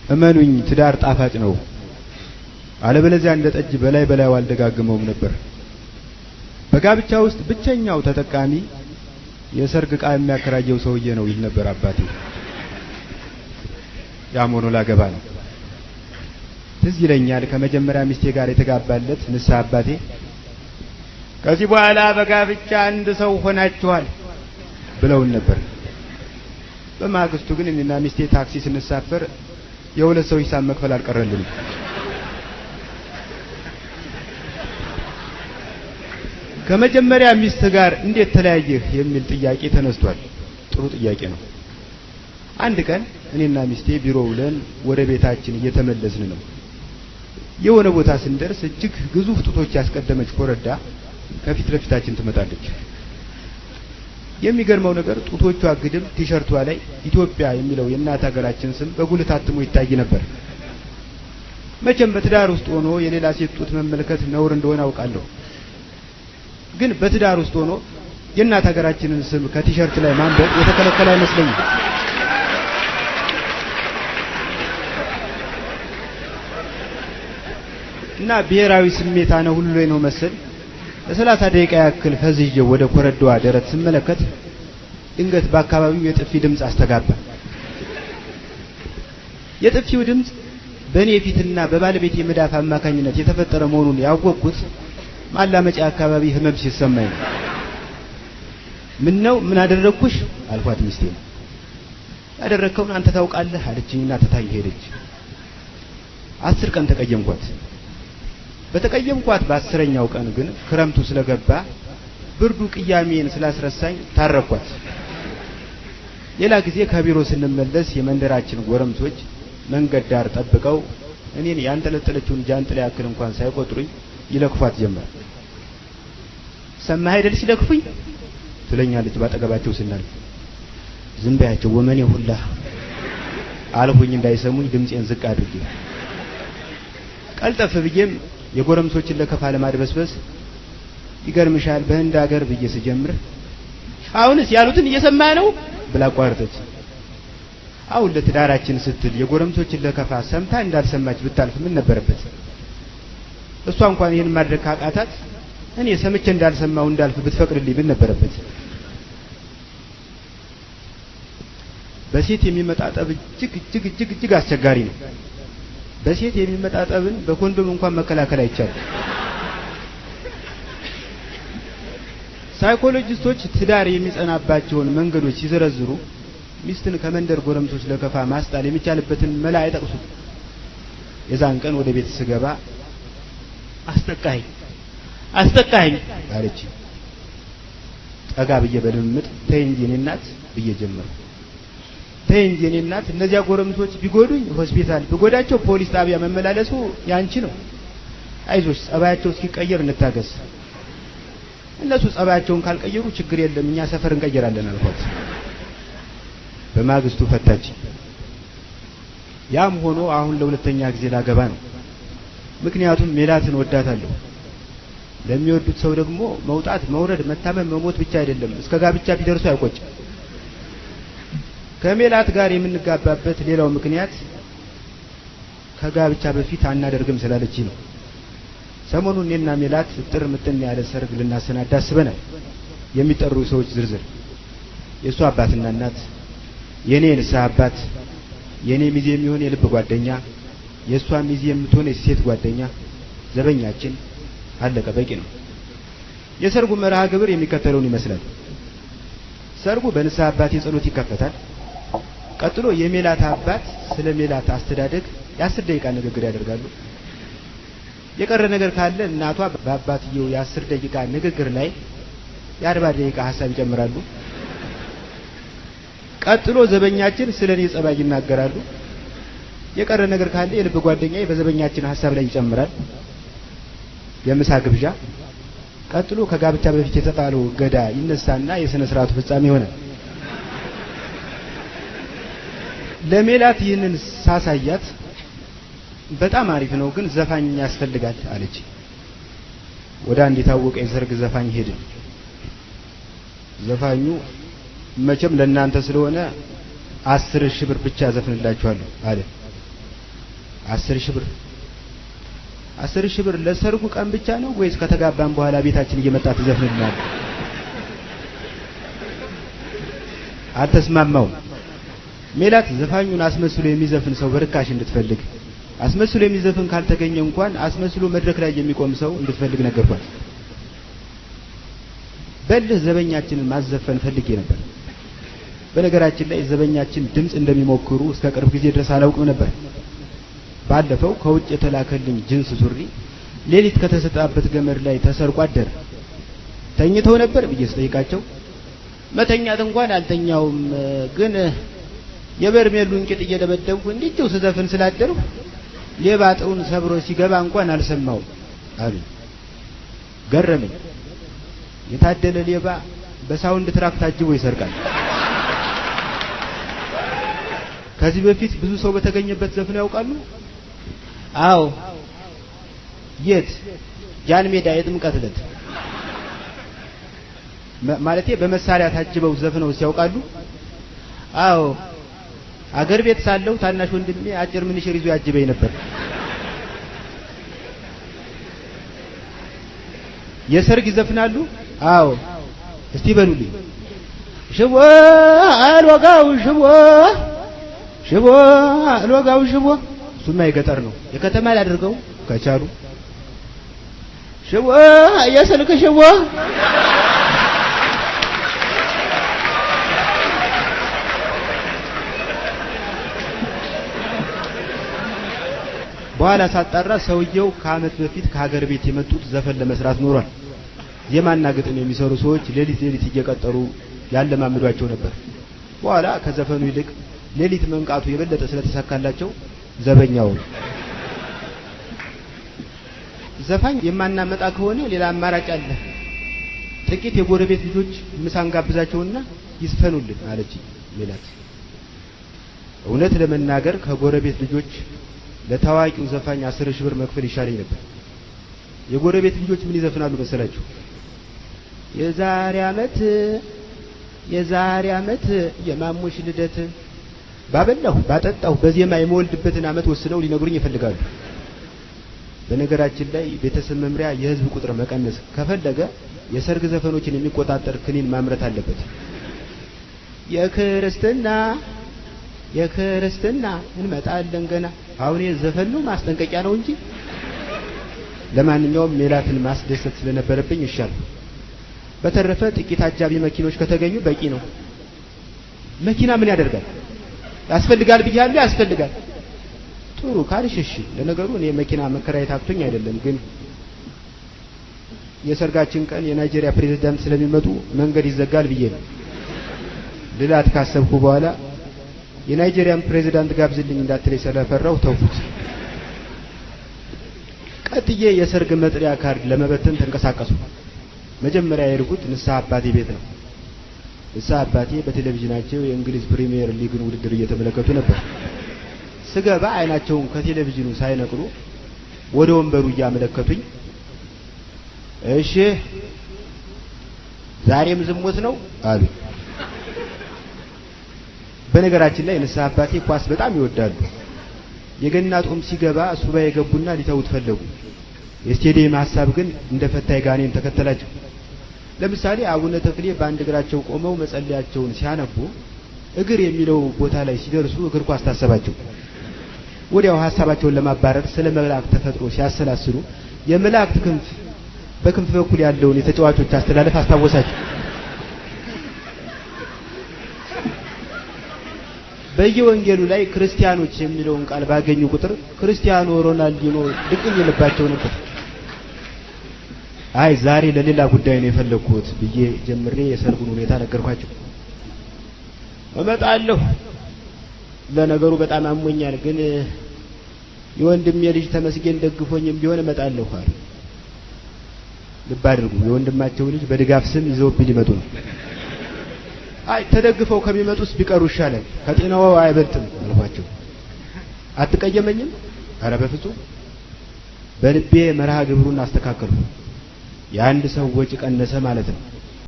እመኑኝ ትዳር ጣፋጭ ነው። አለበለዚያ እንደ ጠጅ በላይ በላዩ አልደጋግመውም ነበር። በጋብቻ ውስጥ ብቸኛው ተጠቃሚ የሰርግ ዕቃ የሚያከራየው ሰውዬ ነው ይል ነበር አባቴ። ያም ሆኖ ላገባ ነው። ትዝ ይለኛል ከመጀመሪያ ሚስቴ ጋር የተጋባለት ንስሐ አባቴ ከዚህ በኋላ በጋብቻ አንድ ሰው ሆናችኋል ብለውን ነበር። በማግስቱ ግን እኔና ሚስቴ ታክሲ ስንሳፈር የሁለት ሰው ሂሳብ መክፈል አልቀረልንም። ከመጀመሪያ ሚስት ጋር እንዴት ተለያየህ የሚል ጥያቄ ተነስቷል። ጥሩ ጥያቄ ነው። አንድ ቀን እኔና ሚስቴ ቢሮ ውለን ወደ ቤታችን እየተመለስን ነው። የሆነ ቦታ ስንደርስ እጅግ ግዙፍ ጡቶች ያስቀደመች ኮረዳ ከፊት ለፊታችን ትመጣለች። የሚገርመው ነገር ጡቶቿ ግድም ቲሸርቷ ላይ ኢትዮጵያ የሚለው የእናት ሀገራችን ስም በጉልህ ታትሞ ይታይ ነበር። መቼም በትዳር ውስጥ ሆኖ የሌላ ሴት ጡት መመልከት ነውር እንደሆነ አውቃለሁ። ግን በትዳር ውስጥ ሆኖ የእናት ሀገራችንን ስም ከቲሸርት ላይ ማንበብ የተከለከለ አይመስለኝም። እና ብሔራዊ ስሜት አነ ሁሉ ላይ ነው መሰል ለ30 ደቂቃ ያክል ፈዝዤ ወደ ኮረዳዋ ደረት ስመለከት ድንገት በአካባቢው የጥፊ ድምፅ አስተጋባ። የጥፊው ድምፅ በእኔ ፊትና በባለቤቴ መዳፍ አማካኝነት የተፈጠረ መሆኑን ያወቅኩት ማላመጫ አካባቢ ህመም ሲሰማኝ ነው። ምን ነው ምን አደረግኩሽ አልኳት ሚስቴን። ያደረግከውን አንተ ታውቃለህ አለችኝና ትታኝ ሄደች። 10 ቀን ተቀየምኳት። በተቀየምኳት በ10ኛው ቀን ግን ክረምቱ ስለገባ ብርዱ ቅያሜን ስላስረሳኝ ታረኳት። ሌላ ጊዜ ከቢሮ ስንመለስ የመንደራችን ጎረምሶች መንገድ ዳር ጠብቀው እኔን ያንጠለጠለችውን ጃንጥላ ያክል እንኳን ሳይቆጥሩኝ ይለክፏት ጀመር። ሰማህ አይደል ሲለክፉኝ ትለኛለች ባጠገባቸው ስናልፍ። ዝም በያቸው ወመኔ ሁላ አልሁኝ እንዳይሰሙኝ ድምጼን ዝቅ አድርጌ። ቀልጠፍ ብዬም የጎረምሶችን ለከፋ ለማድበስበስ ይገርምሻል በህንድ ሀገር ብዬ ስጀምር አሁንስ ያሉትን እየሰማ ነው ብላ አቋረጠች። አሁን ለትዳራችን ስትል የጎረምሶችን ለከፋ ሰምታ እንዳልሰማች ብታልፍ ምን ነበረበት? እሷ እንኳን ይሄን ማድረግ ካቃታት እኔ ሰምቼ እንዳልሰማው እንዳልፍ ብትፈቅድልኝ ምን ነበረበት? በሴት የሚመጣ ጠብ እጅግ እጅግ እጅግ እጅግ አስቸጋሪ ነው። በሴት የሚመጣ ጠብን በኮንዶም እንኳን መከላከል አይቻልም። ሳይኮሎጂስቶች ትዳር የሚጸናባቸውን መንገዶች ሲዘረዝሩ ሚስትን ከመንደር ጎረምሶች ለከፋ ማስጣል የሚቻልበትን መላ አይጠቅሱም። የዛን ቀን ወደ ቤት ስገባ አስጠቃኸኝ አስጠቃኸኝ አለች። ጠጋ ብዬ በልምምጥ ተይ እንጂ የኔ እናት ብዬ ጀመርኩ። ተይ እንጂ የኔ እናት፣ እነዚያ ጎረምሶች ቢጎዱኝ ሆስፒታል ቢጎዳቸው ፖሊስ ጣቢያ መመላለሱ ያንቺ ነው። አይዞሽ፣ ጸባያቸው እስኪቀየር እንታገስ። እነሱ ጸባያቸውን ካልቀየሩ ችግር የለም እኛ ሰፈር እንቀይራለን አልኳት። በማግስቱ ፈታች። ያም ሆኖ አሁን ለሁለተኛ ጊዜ ላገባ ነው። ምክንያቱም ሜላትን ወዳታለሁ። ለሚወዱት ሰው ደግሞ መውጣት፣ መውረድ፣ መታመም፣ መሞት ብቻ አይደለም እስከ ጋብቻ ቢደርሱ አይቆጭም። ከሜላት ጋር የምንጋባበት ሌላው ምክንያት ከጋብቻ በፊት አናደርግም ስላለች ነው። ሰሞኑን እኔና ሜላት ጥር ምጥን ያለ ሰርግ ልናሰናዳ አስበናል። የሚጠሩ ሰዎች ዝርዝር የእሱ አባትና እናት፣ የኔ የንስሐ አባት፣ የኔ ሚዜ የሚሆን የልብ ጓደኛ፣ የእሷ ሚዜ የምትሆን የሴት ጓደኛ፣ ዘበኛችን፣ አለቀ። በቂ ነው። የሰርጉ መርሃ ግብር የሚከተለውን ይመስላል። ሰርጉ በንስሐ አባቴ ጸሎት ይከፈታል። ቀጥሎ የሜላት አባት ስለ ሜላት አስተዳደግ የ10 ደቂቃ ንግግር ያደርጋሉ። የቀረ ነገር ካለ እናቷ በአባትየው የ10 ደቂቃ ንግግር ላይ የ40 ደቂቃ ሐሳብ ይጨምራሉ። ቀጥሎ ዘበኛችን ስለ እኔ ጸባይ ይናገራሉ። የቀረ ነገር ካለ የልብ ጓደኛዬ በዘበኛችን ሐሳብ ላይ ይጨምራል። የምሳ ግብዣ። ቀጥሎ ከጋብቻ በፊት የተጣለው እገዳ ይነሳና የሥነ ሥርዓቱ ፍጻሜ ይሆናል። ለሜላት ይህንን ሳሳያት በጣም አሪፍ ነው ግን ዘፋኝ ያስፈልጋል አለች። ወደ አንድ የታወቀ የሰርግ ዘፋኝ ሄድን። ዘፋኙ መቼም ለእናንተ ስለሆነ 10,000 ብር ብቻ ዘፍንላችኋለሁ አለ። 10,000 ብር። 10,000 ብር ለሰርጉ ቀን ብቻ ነው ወይስ ከተጋባን በኋላ ቤታችን እየመጣ ትዘፍንልናል? አልተስማማውም። ሜላት ዘፋኙን አስመስሎ የሚዘፍን ሰው በርካሽ እንድትፈልግ፣ አስመስሎ የሚዘፍን ካልተገኘ እንኳን አስመስሎ መድረክ ላይ የሚቆም ሰው እንድትፈልግ ነገርኳት። በልህ ዘበኛችንን ማዘፈን ፈልጌ ነበር። በነገራችን ላይ ዘበኛችን ድምጽ እንደሚሞክሩ እስከ ቅርብ ጊዜ ድረስ አላውቅም ነበር። ባለፈው ከውጭ የተላከልኝ ጅንስ ሱሪ ሌሊት ከተሰጣበት ገመድ ላይ ተሰርቆ አደረ። ተኝተው ነበር ብዬ ስጠይቃቸው መተኛት እንኳን አልተኛውም፣ ግን የበርሜሉን ቂጥ እየደበደብኩ እንዲሁ ስዘፍን ስላደርኩ ሌባ አጥሩን ሰብሮ ሲገባ እንኳን አልሰማውም አሉኝ። ገረመኝ። የታደለ ሌባ በ soundtrack ታጅቦ ይሰርቃል። ከዚህ በፊት ብዙ ሰው በተገኘበት ዘፍነው ያውቃሉ? አዎ። የት? ጃን ሜዳ የጥምቀት ዕለት። ማለቴ በመሳሪያ ታጅበው ዘፍነው ሲያውቃሉ? አዎ። አገር ቤት ሳለሁ ታናሽ ወንድሜ አጭር ምንሽር ይዞ ያጅበኝ ነበር። የሰርግ ይዘፍናሉ? አዎ። እስቲ በሉልኝ። ሽቦ አልወጋው ሽቦ ሽቦ አልወጋው ሽቦ። እሱማ የገጠር ነው። የከተማ ላድርገው ከቻሉ። ሽቦ የስልክ ሽቦ። በኋላ ሳጣራ ሰውየው ከዓመት በፊት ከሀገር ቤት የመጡት ዘፈን ለመስራት ኖሯል። ዜማና ግጥም የሚሰሩ ሰዎች ሌሊት ሌሊት እየቀጠሩ ያለማምዷቸው ነበር። በኋላ ከዘፈኑ ይልቅ ሌሊት መንቃቱ የበለጠ ስለተሳካላቸው ዘበኛው ነው። ዘፋኝ የማናመጣ ከሆነ ሌላ አማራጭ አለ። ጥቂት የጎረቤት ልጆች ምሳ እንጋብዛቸውና ይዝፈኑልን አለች ሜላት። እውነት ለመናገር ከጎረቤት ልጆች ለታዋቂው ዘፋኝ 10,000 ብር መክፈል ይሻለኝ ነበር። የጎረቤት ልጆች ምን ይዘፍናሉ መሰላችሁ? የዛሬ ዓመት የዛሬ ዓመት የማሙሽ ልደት ባበላሁ ባጠጣሁ በዜማ የምወልድበትን ዓመት ወስነው ሊነግሩኝ ይፈልጋሉ። በነገራችን ላይ ቤተሰብ መምሪያ የህዝብ ቁጥር መቀነስ ከፈለገ የሰርግ ዘፈኖችን የሚቆጣጠር ክኒን ማምረት አለበት። የክርስትና የክርስትና እንመጣለን ገና። አሁን ዘፈን ነው ማስጠንቀቂያ ነው እንጂ። ለማንኛውም ሜላትን ማስደሰት ስለነበረብኝ ይሻል። በተረፈ ጥቂት አጃቢ መኪኖች ከተገኙ በቂ ነው። መኪና ምን ያደርጋል? ያስፈልጋል ብያለሁ፣ ያስፈልጋል። ጥሩ ካልሽ እሺ። ለነገሩ እኔ መኪና መከራየት አቅቶኝ አይደለም፣ ግን የሰርጋችን ቀን የናይጄሪያ ፕሬዝዳንት ስለሚመጡ መንገድ ይዘጋል ብዬ ነው ልላት ካሰብኩ በኋላ የናይጄሪያን ፕሬዝዳንት ጋብዝልኝ እንዳትለኝ ስለፈራሁ ተውኩት። ቀጥዬ የሰርግ መጥሪያ ካርድ ለመበተን ተንቀሳቀሱ። መጀመሪያ የሄድኩት ንስሐ አባቴ ቤት ነው። ንስሐ አባቴ በቴሌቪዥናቸው የእንግሊዝ ፕሪሚየር ሊግን ውድድር እየተመለከቱ ነበር። ስገባ አይናቸውን ከቴሌቪዥኑ ሳይነቅሉ ወደ ወንበሩ እያመለከቱኝ እሺ ዛሬም ዝሙት ነው አሉ። በነገራችን ላይ ንስሐ አባቴ ኳስ በጣም ይወዳሉ። የገና ጦም ሲገባ ሱባኤ የገቡና ሊተውት ፈለጉ። የስቴዲየም ሐሳብ ግን እንደ ፈታይ ጋኔን ተከተላቸው። ለምሳሌ አቡነ ተክሌ በአንድ እግራቸው ቆመው መጸለያቸውን ሲያነቡ እግር የሚለው ቦታ ላይ ሲደርሱ እግር ኳስ ታሰባቸው። ወዲያው ሐሳባቸውን ለማባረር ስለ መላእክት ተፈጥሮ ሲያሰላስሉ የመላእክት ክንፍ በክንፍ በኩል ያለውን የተጫዋቾች አስተላለፍ አስታወሳቸው። በየወንጌሉ ላይ ክርስቲያኖች የሚለውን ቃል ባገኙ ቁጥር ክርስቲያኖ ሮናልዲኖ ድቅን ይልባቸው ነበር። አይ ዛሬ ለሌላ ጉዳይ ነው የፈለግኩት ብዬ ጀምሬ የሰርጉን ሁኔታ ነገርኳቸው። እመጣለሁ፣ ለነገሩ በጣም አሞኛል፣ ግን የወንድሜ ልጅ ተመስገን ደግፎኝም ቢሆን እመጣለሁ አሉ። ልብ አድርጉ፣ የወንድማቸው ልጅ በድጋፍ ስም ይዘውብኝ ሊመጡ ነው። አይ ተደግፈው ከሚመጡስ ቢቀሩ ይሻላል፣ ከጤናው አይበልጥም አልኳቸው። አትቀየመኝም? ኧረ በፍጹም። በልቤ መርሃ ግብሩን አስተካከልኩ። የአንድ ሰው ወጪ ቀነሰ ማለት ነው።